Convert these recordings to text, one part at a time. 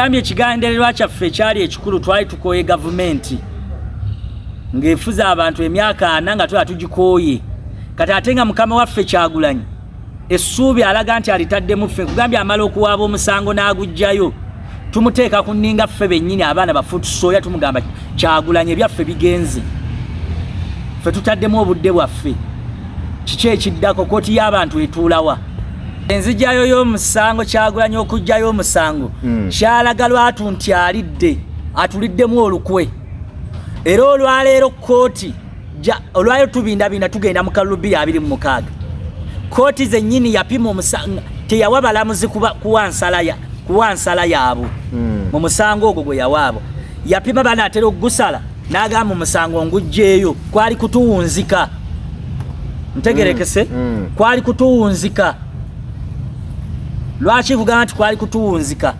Gambye ekigendererwa kyaffe ekyali ekikulu, twali tukooye gavumenti ng'efuza abantu emyaka 40 nga twala tugikooye. Kati ate nga mukama waffe Kyagulanyi essuubi alaga nti alitaddemu ffe, kugambye amala okuwaaba omusango n'aguggyayo, tumuteeka ku nninga ffe bennyini abaana bafu tusooya, tumugamba Kyagulanyi ebyaffe bigenze, ffe tutaddemu obudde bwaffe, kiki ekiddako? Kooti y'abantu etuulawa? Enzijayo y'omusango, Kyagulanyi okuggyayo omusango kyalaga lwatu nti alidde, atuliddemu olukwe. Era olwaleero kooti, olwaleero tubindabinda tugenda mu kalulu 2026. Kooti zennyini yapima omusango, teyawa balamuzi kuwa nsala yaabwe mu musango ogwo gwe yawaabo. Yapima banaatera okugusala n'agamba omusango nguggyeyo. Kwali kutuwunzika, ntegerekese? Kwali kutuwunzika. Lwaki kugamba nti kwali kutuwunzika?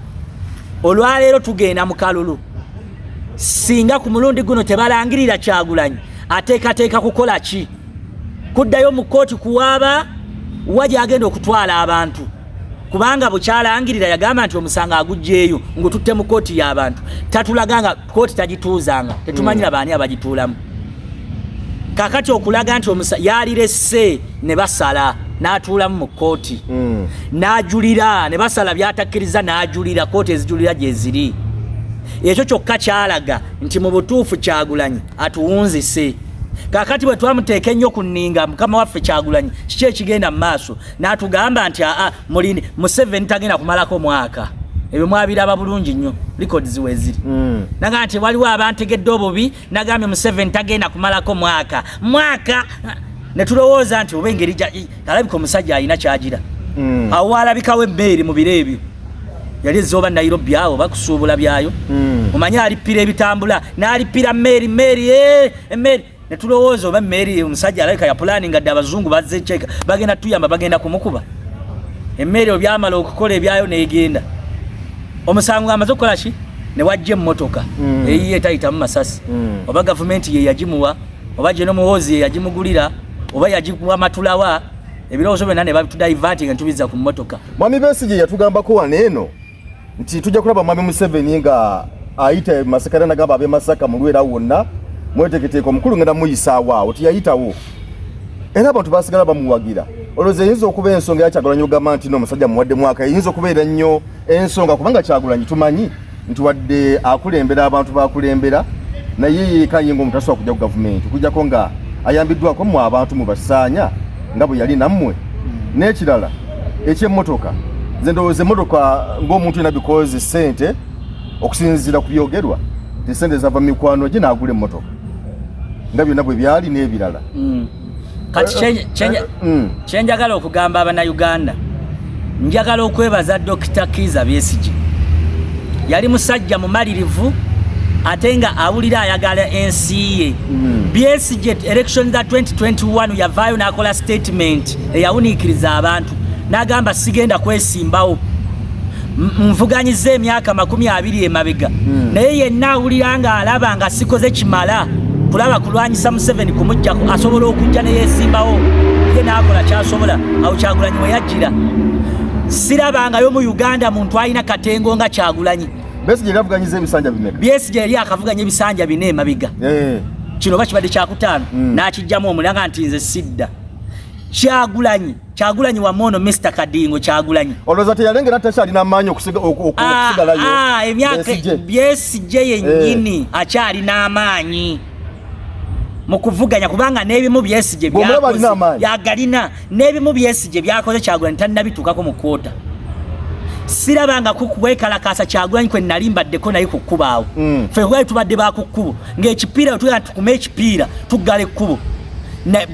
Olwaleero tugenda mu kalulu. Singa ku mulundi guno tebalangirira Kyagulanyi, ateekateeka kukola ki? Kuddayo mu kkooti kuwaaba wa gyagenda okutwala abantu? Kubanga bukyalangirira yagamba nti omusango aguggyeyo, ngututte mu kkooti y'abantu. Tatulaga nga kkooti tagituuzanga, tetumanyira baani abagituulamu. Kakati okulaga nti yalirese ne basala n'atuulamu mu kkooti n'ajulira, ne basala byatakkiriza n'ajulira, kkooti ezijulira gye ziri. Ekyo kyokka kyalaga nti mu butuufu Kyagulanyi atuwunzise. Kakati bwe twamuteeka ennyo ku nninga mukama waffe Kyagulanyi, kiki ekigenda mu maaso? N'atugamba nti aa, mulini Museveni tagenda kumalako mwaka. Ebyo mwabiraba bulungi nnyo, records weeziri. Naga nti waliwo abantegedde obubi, nagambye Museveni tagenda kumalako mwaka, ne tulowooza nti oba engeri alabika omusajja alina kyagira. Awo walabikawo emmeeri mu biro ebyo yali ezooba Nairobi, awo bakusuubula byayo. Omanyi alippira ebitambula n'alippira mmeeri, mmeeri, emmeeri. Ne tulowooza oba emmeeri omusajja alabika yapulaninga dde, abazungu bazze kyeka bagenda tuyamba, bagenda kumukuba emmeeri. Obyamala okukola ebyayo n'egenda, omusango amaze okukola ki, ne wajja emmotoka eyiye etayitamu masasi. Oba gavumenti ye yagimuwa, oba General Muhoozi ye yagimugulira, oba yagikuwa matulawa, ebirowoozo byonna ne babitudiverting nga tubizza ku mmotoka. Mwami Besigye yatugambako wano eno nti tujja kulaba mwami Museveni nga ayita Masaka, era nagamba ab'e Masaka mu lwera wonna mweteeketeeke, omukulu ngenda muyisaawo. Awo teyayitawo era abantu basigala bamuwagira. Olowooza eyinza okuba ensonga ya Kyagulanyi ogamba nti no omusajja muwadde mwaka, eyinza okubeera nnyo ensonga, kubanga Kyagulanyi tumanyi nti wadde akulembera abantu bakulembera, naye yeka ye ng'omuntu tasobola kujja ku gavumenti okujjako nga ayambiddwako mmwe abantu mu basaanya nga bwe yali nammwe. N'ekirala eky'emmotoka, nze ndowooza emmotoka ng'omuntu yena, because ssente okusinziira ku byogerwa ti ssente zava mu mikwano gye n'agula emmotoka nga byonna bwe byali n'ebirala. Kati kyenjagala okugamba Abannayuganda, njagala okwebaza Dr. Kiiza Besigye. Yali musajja mumalirivu ate nga awulira ayagala ensi ye. Besigye election za 2021 yavaayo n'akola statement eyawuniikiriza abantu, n'agamba sigenda kwesimbawo, nvuganyiza emyaka 20 emabega, naye yenna awulira ng'alaba nga sikoze kimala kulaba kulwanyisa Museveni kumuggyako, asobola okujja neyesimbawo ye n'akola kyasobola. Awo Kyagulanyi we yajjira. Sirabangayo mu Uganda muntu alina katengo nga Kyagulanyi. Besigye yali avuganyiza ebisanja bimeka? Besigye yali akavuganya ebisanja 4 emabega. Kino oba kibadde kyakutaano, n'akijjamu omulanga nti nze sidda. Kyagulanyi, Kyagulanyi wamono, Mr Kadingo Kyagulanyi. Olowooza teyalengera takyalina amaanyi okusigalayo? Emyaka Besigye. Besigye yennyini akyalina amaanyi mu kuvuganya, kubanga n'ebimu Besigye Bw'omulaba alina amaanyi. Yagalina. N'ebimu Besigye byakoze Kyagulanyi tannabituukako mu kwota. Sirabanga kwekalakaasa Kyagulanyi kwe nali mbaddeko naye ku kkubo awo. Ffe twali tubadde ba ku kkubo ng'ekipiira tugenda tukume ekipiira tuggala ekkubo.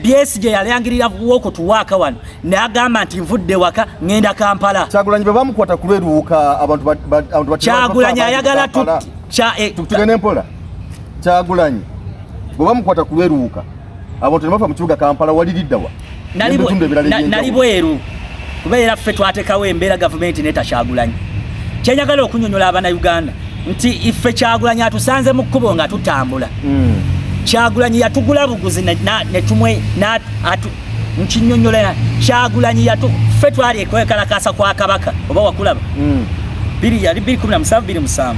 Besigye yalangirira woko tuwaaka wano n'agamba nti nvudde waka ŋŋenda Kampala. Kyagulanyi bwe bamukwata ku lweruuka abantu Kyagulanyi ayagala Tugende mpola. Kyagulanyi bwe bamukwata ku lweruuka abantu ne bafa mu kibuga Kampala, waliriddawa? N'ebitundu ebirala eby'enjawulo. Nali bweru, kubeera ffe twatekawo embeera gavumenti neta Kyagulanyi. Kyenjagala okunyonyola Abannayuganda nti iffe Kyagulanyi atusanze mu kkubo nga tutambula. Kyagulanyi yatugula buguzi ne tumwe nkinyonyola. Kyagulanyi yatu ffe twali ekwekalakasa kwa Kabaka, oba wakulaba? Biri yali 2017 27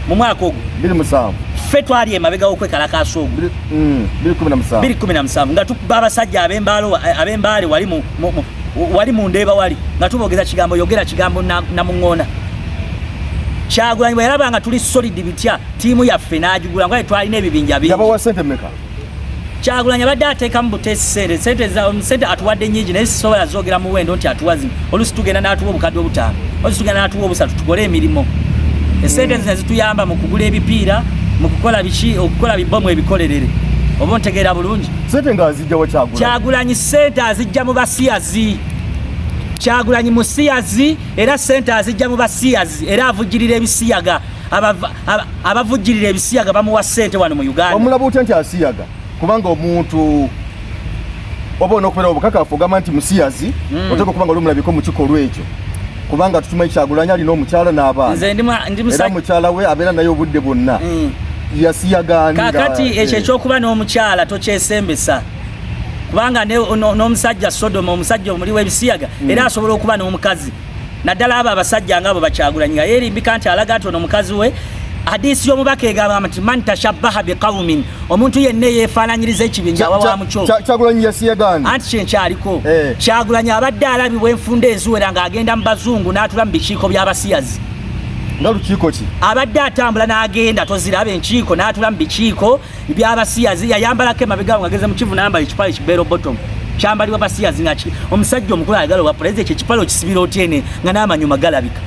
mu mwaka ogwo. 27. Ffe twali emabega w'okwekalakaasa ogwo. 2017. 2017 nga tukuba abasajja ab'embaale wali wali mu Ndeeba, wali nga tubogeza kigambo, yogera kigambo namuŋŋoona. Kyagulanyi bwe yalaba nga tuli solid bitya, ttiimu yaffe n'agigula nga twalina ebibinja bingi. Yabawa sente mmeka? Kyagulanyi abadde ateekamu buteesi sente, sente atuwadde nnyingi, naye sisobola zoogera muwendo nti atuwa zino. Oluusi tugenda n'atuwa obukadde 5, oluusi tugenda n'atuwa 3 tukole emirimu. Esente zino zituyamba mu kugula ebipiira, mu kukola biki, okukola bibomu ebikolerere. Oba ontegeera bulungi? Sente ng'azijja wa Kyagulanyi? Kyagulanyi sente azijja mu basiyazi. Kyagulanyi musiyazi, era sente azijja mu basiyazi, era avujjirira ebisiyaga. Abavujjirira ebisiyaga bamuwa sente wano mu Uganda. Omulaba otya nti asiyaga? Kubanga omuntu oba olina okubeera obukakafu ogamba nti musiyazi, oteeka okuba nga oli omulabiko mu kikolwa ekyo, kubanga tukimanyi Kyagulanyi alina omukyala n'abaana. Nze ndi Era musajja. Mukyala we abeera naye obudde bwonna. Yasiyagaani? Kakati ekyo ekyokuba n'omukyala tokyesembesa, kubanga n'omusajja Sodoma, omusajja omuli w'ebisiyaga, era asobola okuba n'omukazi, naddala abo abasajja nga abo Bakyagulanyi, nga yeerimbika nti alaga nti ono mukazi we. Hadisi y'omubaka egamba nti man tashabbaha biqaumin, omuntu yenna eyeefaananyiriza ekibinja awa wa mukyo. Kyagulanyi yasiyagaani? Anti kyenkyaliko. Eh. Kyagulanyi abadde alabibwa enfunda eziwera ng'agenda mu bazungu n'atula mu bikiiko by'abasiyazi. Nga lukiiko ki? Abadde atambula n'agenda, toziraba enkiiko, n'atula mu bikiiko by'abasiyazi. Yayambalako emabega nga ageze mu Kivu, n'ayambala ekipale ki bell bottom kyambalibwa basiyazi, nga omusajja omukulu ayagala obwa pulezidenti, ekyo ekipale okisibira otyene nga n'amanyuma galabika?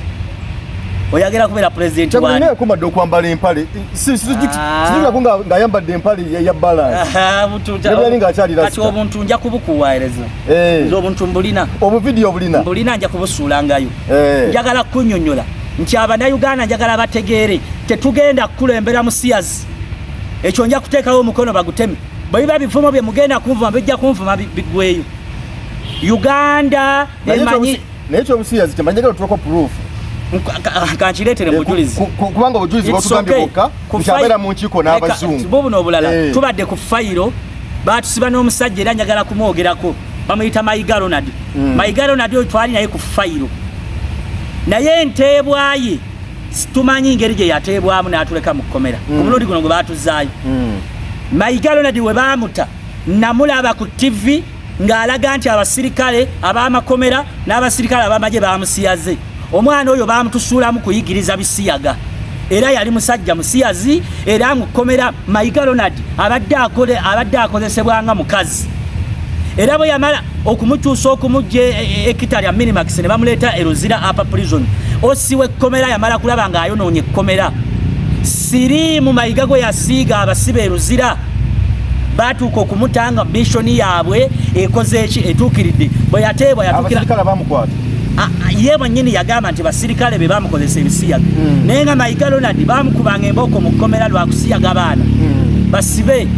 Oyagala kubeera pulezidenti Kyagulanyi wani? naye yakomadde okwambala empale. Ah. Sijukirako ng'ayambadde empale ya balance. Ne bwe yali ng'akyali Kati rasta. obuntu nja kubukuwaereza. Nze obuntu mbulina. Obuvidiyo bulina? Mbulina, nja kubusuulangayo. Eh. Njagala kunyonyola nti Abannayuganda njagala bategeere, tetugenda kukulembera musiyazi. Ekyo nja kuteekawo omukono baguteme. Bwe biba bivumo bye mugenda kunvuma, bijja kunvuma biggweyo. Uganda Naye emanyi. Naye ekyobusiyazi kyemanyi, njagala otuweko proof. Kankireetere mu bujulizi. Kubanga obujulizi It's bwotugambye okay. bwokka nti abeera mu nkiiko n'abazungu. Bubuno obulala. Eh. Tubadde ku fayiro, batusiba n'omusajja, era njagala kumwogerako, bamuyita Mayiga Ronald. Mayiga Ronald oyo twali naye ku fayiro, naye enteebwa ye tumanyi ngeri gye yateebwamu n'atuleka mu kkomera. Ku mulundi guno gwe batuzaayo, Mayiga Ronald we baamuta, namulaba ku TV ng'alaga nti abasirikale ab'amakomera n'abasirikale ab'amagye bamusiyaze. Omwana oyo bamutusuulamu kuyigiriza bisiyaga, era yali musajja musiyazi, era mu kkomera Mayiga Ronald abadde akozesebwa nga mukazi. Era bwe yamala okumukyusa okumujja e Kitalya Minimax ne bamuleeta e Luzira Upper Prison, OC w'ekkomera yamala kulaba ng'ayonoonye ekkomera. Siriimu Mayiga gwe yasiiga abasibe e Luzira, batuuka okumutanga, mission yaabwe ekoze eki? Etuukiridde. Bwe yateebwa yatuukira Abasirikale bamukwata? Ye mwennyini yagamba nti basirikale be bamukozesa ebisiyaga. Naye nga Mayiga Ronald bamukubanga embooko mu kkomera lwa kusiyaga baana basibe,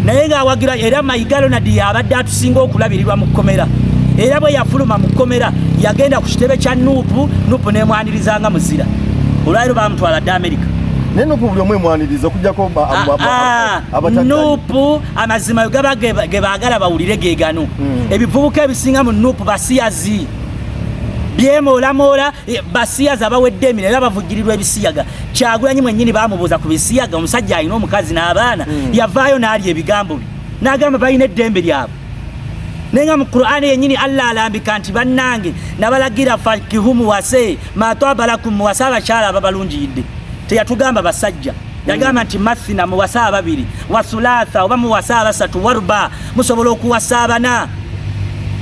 naye ng'awagira. Era Mayiga Ronald yabadde atusinga okulabirirwa mu kkomera, era bwe yafuluma mu kkomera yagenda ku kitebe kya NUP, NUP nemwanirizanga muzira. Olwaliro bamutwala dde Amerika. Naye NUP buli omu emwaniriza okujjako abatagganyi. NUP amazima gaba ge baagala bawulire ge gano. Ebivubuka ebisinga mu NUP basiyazi, byemoolamola, basiyazi abawedde emirimu, era bavujjirirwa ebisiyaga. Kyagulanyi mwennyini bamubuuza ku bisiyaga, omusajja alina omukazi n'abaana, yavaayo n'alya ebigambo bye n'agamba balina eddembe lyabwe. Naye nga mu Qur'ani yennyini Allah alambika nti bannange nabalagira fankihu, muwase, mataba lakum, muwase abakyala ababalungiyidde. Teyatugamba basajja, yagamba nti mathina, muwase ababiri, wasulatha, oba muwase abasatu, waruba, musobola okuwasa abana.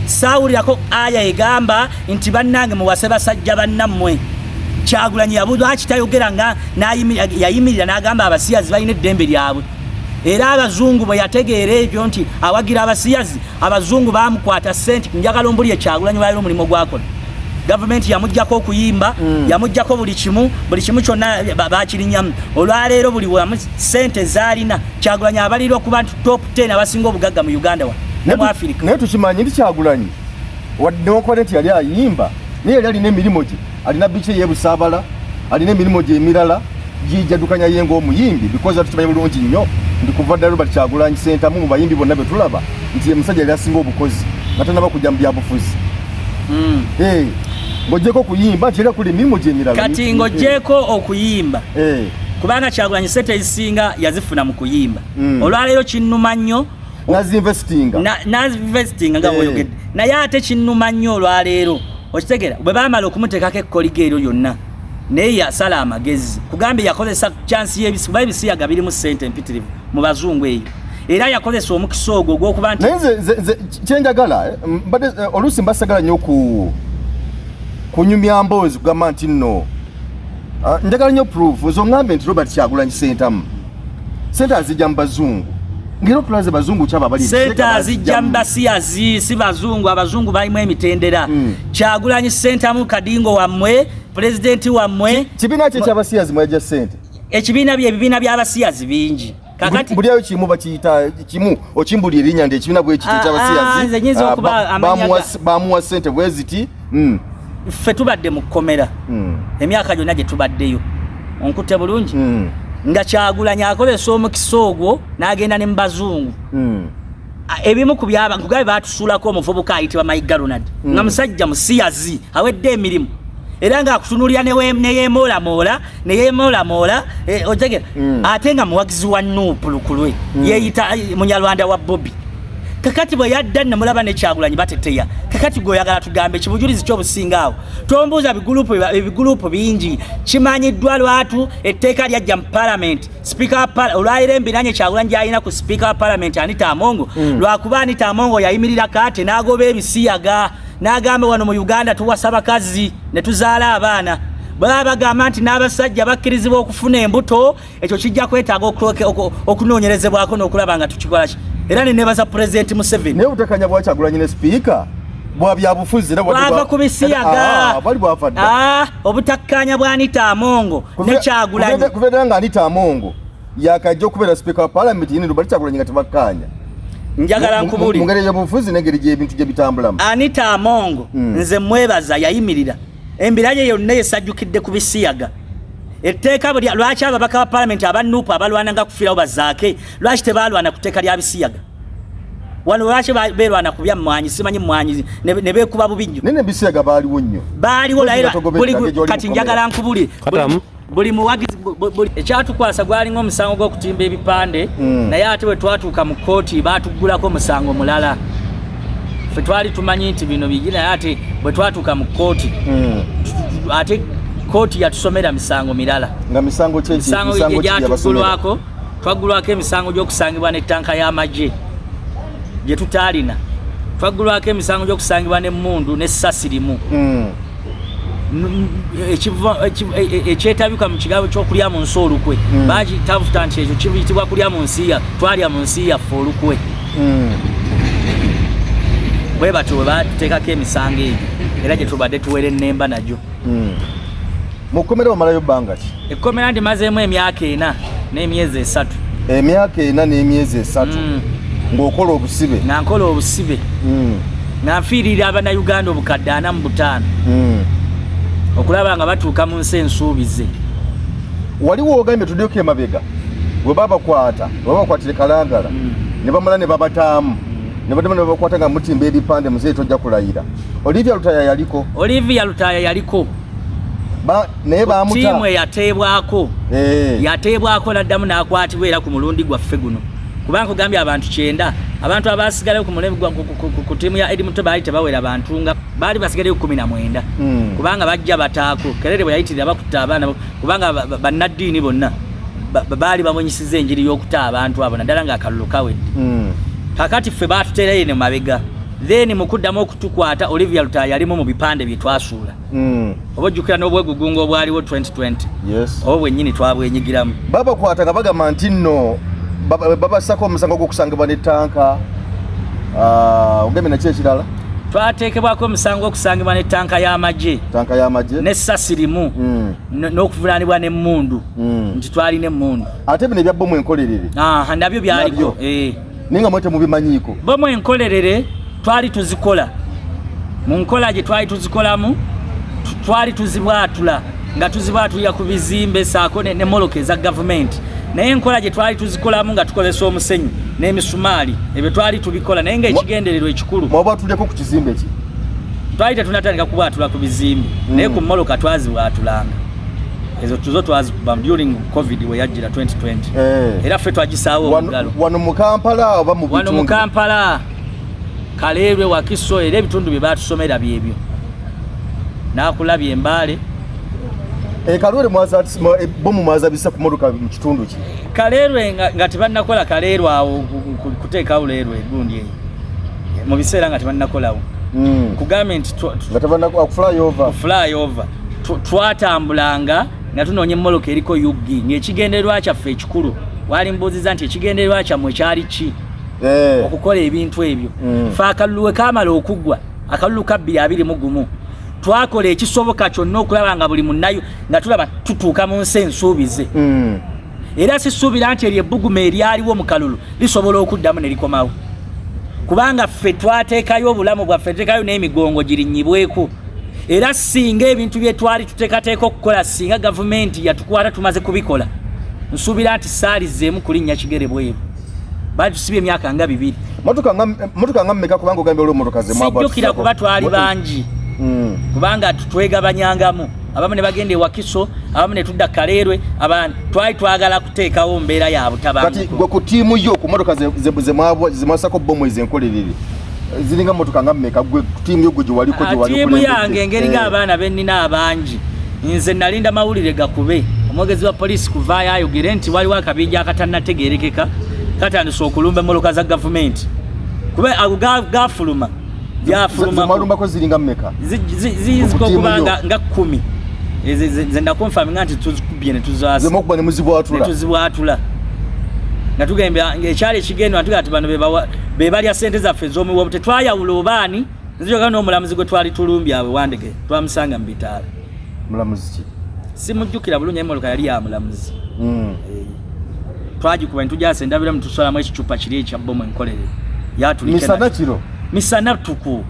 Saawulirako aya egamba nti bannange muwase basajja bannammwe. Kyagulanyi lwaki tayogera nga yayimirira n'agamba abasiyazi balina eddembe lyabwe? Era abazungu bwe yategeera ebyo nti awagira abasiyazi, abazungu bamukwata sente. Njagala ombulye, Kyagulanyi waliro omulimu gwakola, gavumenti yamugjako okuyimba, yamugjako buli kimu, buli kimu kyonna bakirinyamu. Olwaleero buli wamu sente zaalina Kyagulanyi abalirwa ku bantu top 10 abasinga obugagga mu Uganda wa ne mu Afirika. Naye tukimanyi nti Kyagulanyi wadde newankubadde nti yali ayimba, naye yali alina emirimu gye, alina biki eyebusaabala, alina emirimu gye emirala gijadukanya ye ng'omuyimbi, because tukimanyi bulungi nnyo nti kuva dda Robert Kyagulanyi Sentamu mu bayimbi bonna be tulaba nti ye musajja yali asinga obukozi nga tanaba kujja mu byabufuzi. Eh, Ng'oggyeko okuyimba nti era kuli emirimu gye emirala. Kati ng'oggyeko okuyimba, Eh. kubanga Kyagulanyi sente ezisinga yazifuna mu kuyimba. Olwaleero kinnuma nnyo Nazinvestinga. Nazinvestinga nga Eh. bw'oyogedde, naye ate kinnuma nnyo olwaleero, okitegera, bwe baamala okumuteekako ekkoligo eryo lyonna, naye yasala amagezi, kugambye yakozesa chance y'ebisi, kuba ebisiyaga birimu ssente empitirivu mu bazungu eyo, era yakozesa omukisa ogwo ogw'okuba nti Naye nze kyenjagala, mbadde oluusi mbasagala nnyo ku kunyumya mboozi kugamba nti nno, ah, njagala nnyo proof. Nze oŋŋambe nti Robert Kyagulanyi Ssentamu sente azijja mu bazungu, ngera otulaze bazungu kyabo abali Sente azijja mu basiyazi, si bazungu. Abazungu balimu emitendera. Kyagulanyi Ssentamu kadingo wammwe, pulezidenti wammwe. Kibiina ki ekyabasiyazi mwajja sente? Ekibiina bye, ebibiina by'abasiyazi bingi kakati. Buli ayo kimu bakiyita kimu, okimbuli erinnya nti ekibiina bwe kiti Ah, ekyabasiyazi. ah, nze nyinza okuba amanya Bamuwa sente bwe ziti. Ffe tubadde mu kkomera emyaka gyonna gye tubaddeyo, onkutte bulungi, nga Kyagulanyi akozesa omukisa ogwo n'agenda ne mu bazungu. Ebimu ku byaba nkugabe baatusuulako omuvubuka ayitibwa Mayiga Ronald, nga musajja musiyazi awedde emirimu, era ng'akutunuulira neyeemoolamoola neyeemoolamoola, otegera, ate nga muwagizi wa NUP lukulwe, yeeyita munyarwanda wa Bobi. Kakati bwe yadda nemulaba ne Kyagulanyi bateteya. Kakati gwe oyagala tugambe kibujulizi kyobusinga awo? Tombuuza bigulupu, ebigulupu bingi, kimanyiddwa lwatu. Etteeka lyajja mu palamenti, sipiika wa olwaliro embiranye Kyagulanyi gyalina ku sipiika wa palamenti Anita Amongo, lwakuba Anita Amongo yayimirira kaate n'agoba ebisiyaga, n'agamba wano mu Uganda tuwasa bakazi ne tuzaala abaana. Bwe baba bagamba nti n'abasajja bakkirizibwa okufuna embuto, ekyo kijja kwetaaga okunoonyerezebwako n'okulaba nga tukikola ki. Era nenebaza Pulezidenti Museveni. Naye obutakanya bwa Kyagulanyi ne sipiika bwa byabufuzi era bwava ku bisiyaga. Ah, bwali bwava dda. Ah, obutakkanya bwa Anita Amongo ne Kyagulanyi Kuva ddala nga Anita Amongo yakajja okubeera sipiika wa palamenti, yini Robert Kyagulanyi nga tebakkaanya. Njagala nkubuli Mu ngeri y'obufuzi n'engeri gy'ebintu gye bitambulamu. Anita Amongo, nze mwebaza, yayimirira embiranye yonna esajjukidde ku bisiyaga. Etteeka lwaki ababaka ba palamenti aba NUP abalwananga kufiirawo bazaake, lwaki tebalwana ku tteeka lya bisiyaga wano? Lwaki beerwana ku bya mmwanyi, simanyi mmwanyi, ne beekuba bubi nnyo? Naye nebisiyaga baaliwo nnyo. Baaliwo Lwaki naye nga togoberera ng'egyoli kati mu njagala nkubulire. Katamu. Buli muwagizi buli ekyatukwasa gwalinga omusango gw'okutimba ebipande, naye ate bwe twatuuka mu kkooti baatuggulako omusango mulala. Ffe twali tumanyi nti bino bigi, naye ate bwe twatuuka mu kkooti, ate kkooti yatusomera misango mirala. Nga misango ki? Misango Misango ki gyabasomera? Gyatuggulwako, twaggulwako emisango gy'okusangibwa n'ettanka y'amagye gye tutaalina, twaggulwako emisango gy'okusangibwa n'emmundu n'essasi limu, ekyetabika mu kigambo ky'okulya mu nsi olukwe. Bakitafuta nti ekyo kiyitibwa kulya mu nsi ya twalya mu nsi yaffe olukwe. Bwe batyo bwe batuteekako emisango egyo, era gye tubadde tuwera ennemba nagyo. Mu kkomera wamalayo bbanga ki? Ekkomera ndimazeemu emyaka 4 n'emyezi 3. Emyaka 4 n'emyezi 3? Ng'okola obusibe? Nga nkola obusibe, nga nfiirira Abannayuganda obukadde 45 okulaba nga batuuka mu nsi ensuubize. Waliwo ogambye, tuddeko emabega, bwe babakwata, bwe babakwatire Kalangala, ne bamala ne babataamu, ne baddamu ne babakwata nga mutimba ebipande muzeeyi tojja kulayira. Olivia Lutaya yaliko? Olivia Lutaya yaliko. Naye bamuta. Tiimu eyateebwako. Eh. Yateebwako naddamu n'akwatibwa era ku mulundi gwaffe guno, kubanga kugambye abantu 90, abantu abasigalayo ku mulembe ku ttiimu ya Eddie Mutwe baali tebawera bantu, nga baali basigalayo 19. Kubanga bajja bataako kerere bwe yayitirira bakutta abaana kubanga bannaddiini bonna baali bamunyisiza enjiri y'okuta abantu abo, naddala ng'akalulu kawedde. Kakati ffe baatuteerayo eno mabega, then mu kuddamu okutukwata Olivia Lutaya yalimu mu bipande bye twasuula. Oba ojjukira n'obwegugungo obwaliwo 2020? Yes. Oba bwennyini twabwenyigiramu. Babakwata nga bagamba nti nno babasako omusango gw'okusangibwa n'ettanka. Ah, ogembe naki ekirala? Twateekebwako omusango okusangibwa n'ettanka y'amagye. Tanka y'amagye. N'essasi limu, n'okuvunaanibwa n'emmundu, nti twalina emmundu. Ate bino ebya bomu enkolerere? Aha, nabyo byaliko. Nabyo. Eh. Naye nga mwe temubimanyiiko? Bomu enkolerere twali tuzikola mu nkola gye twali tuzikolamu, twali tuzibwatula nga tuzibwatulira ku bizimbe saako ne moloka eza gavumenti, naye enkola gye twali tuzikolamu nga tukozesa omusenyu n'emisumaali, ebyo twali tubikola, naye ng'ekigendererwa ekikulu Mwabwatulyeko ku kizimbe ki? Twali tetunatandika kubwatula ku bizimbe, naye ku mmoloka twazibwatulanga. Ezo tuzo twazikuba during COVID we yajjira 2020. Era ffe twagisaawo omugalo. Wano mu Kampala oba mu Wano mu bitundu? Kampala, Kaleerwe, Wakiso, era ebitundu bye batusomera byebyo. Nakulabye Embaale. Kaleerwe bomu mwazabisa ku motoka mu kitundu ki? Kaleerwe nga tebannakola Kaleerwe awo kuteekawo leerwe egundi eyo mu biseera nga tebannakolawo. Kugambye nti Nga tebannakola ku flyover. Flyover. Twatambulanga nga tunoonya emmoloka eriko UG, ng'ekigendererwa kyaffe ekikulu, wali mbuuziza nti ekigendererwa kyammwe kyali ki okukola ebintu ebyo. Fe akalulu we kaamala okuggwa, akalulu ka 2021, twakola ekisoboka kyonna okulaba nga buli munnayo nga tulaba tutuuka mu nsi ensuubize. Era sisuubira nti eryo ebbuguma eryaliwo mu kalulu lisobola okuddamu ne likomawo, kubanga ffe twateekayo obulamu bwaffe, tuteekayo n'emigongo girinnyibweko. Era singa ebintu bye twali tuteekateeka okukola, singa gavumenti yatukwata tumaze kubikola, nsuubira nti saalizzeemu kulinnya kigere bweru, baali tusibye emyaka nga 2. Motoka nga mmeka? Kubanga ogambye olwo motoka ze Sijjukira kuba twali bangi, kubanga twegabanyangamu, abamu ne bagenda e Wakiso, abamu ne tudda Kaleerwe. Abantu twali twagala kuteekawo mbeera ya Kati butabanguko. Gwe ku ttiimu yo, ku motoka ze mwasako bomu ezo enkolerere, ziringa motoka nga mmeka? Gwe ku ttiimu yo, gwe gye waliko, gye wali Ttiimu okulembedde? yange, engeri ng'abaana bennina abangi, nze nalinda mawulire gakube, omwogezi wa poliisi kuvaayo ayogere nti waliwo akabinja akatannategeerekeka katandise okulumba emmoloka za gavumenti, kuba ago gafuluma byafuluma. Zemwalumbako ziringa mmeka? Ziyinzika Ku ttiimu okuba yo. nga 10. Nze nakonfaminga nti tuzikubye ne tuzaasa. Zemukuba ne muzibwatula? Ne tuzibwatula, nga tugamba ekyali ekigendwa, tugamba nti bano be balya sente zaffe ez'omuwobo. Tetwayawula obaani. Nzijoga n'omulamuzi gwe twali tulumbye awe Wandege, twamusanga mu bitaala. Mulamuzi ki? Simujjukira bulungi, emmotoka yali ya mulamuzi. Twagikuba netujasa endabiramu, tusolamu ekicupa kiri ekya bomu enkolerere yatulike. Misana, kiro? Misana tuku,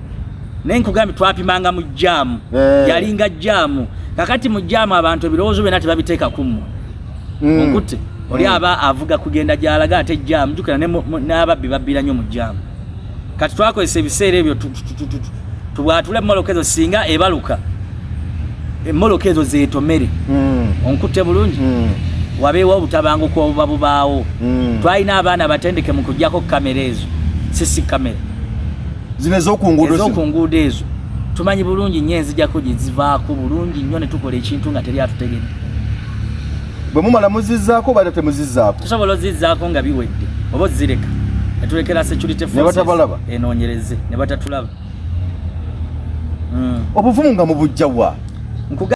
naye nkugambye twapimanga mu jaamu. Yalinga jaamu. Kakati mu jaamu abantu ebirowoozo byonna tebabiteeka ku mmwe. Onkutte oli aba avuga kugenda gyalaga, ate jaamu, jjukira n'ababbi babbira nnyo mu jaamu. Kati twakozesa ebiseera ebyo tubwatule emmoloka ezo, singa ebaluka emmoloka ezo zeetomere. Onkutte bulungi? Wabeewo obutabanguko obuba bubaawo. Twalina abaana batendeke mu kuggyako kamera ezo, CC camera. Zino ez'okunguudo zino? Ez'okunguudo ezo tumanyi bulungi nnyo enzijako gye zivaako bulungi nnyo, ne tukola ekintu nga teri atutegedde. Bwe mumala muzizzaako oba temuzizzaako? Tusobola ozizzaako nga biwedde oba ozireka netulekera security Ne forces batabalaba? enoonyereze ne batatulaba. Obuvumu nga mubujja wa? Nkuga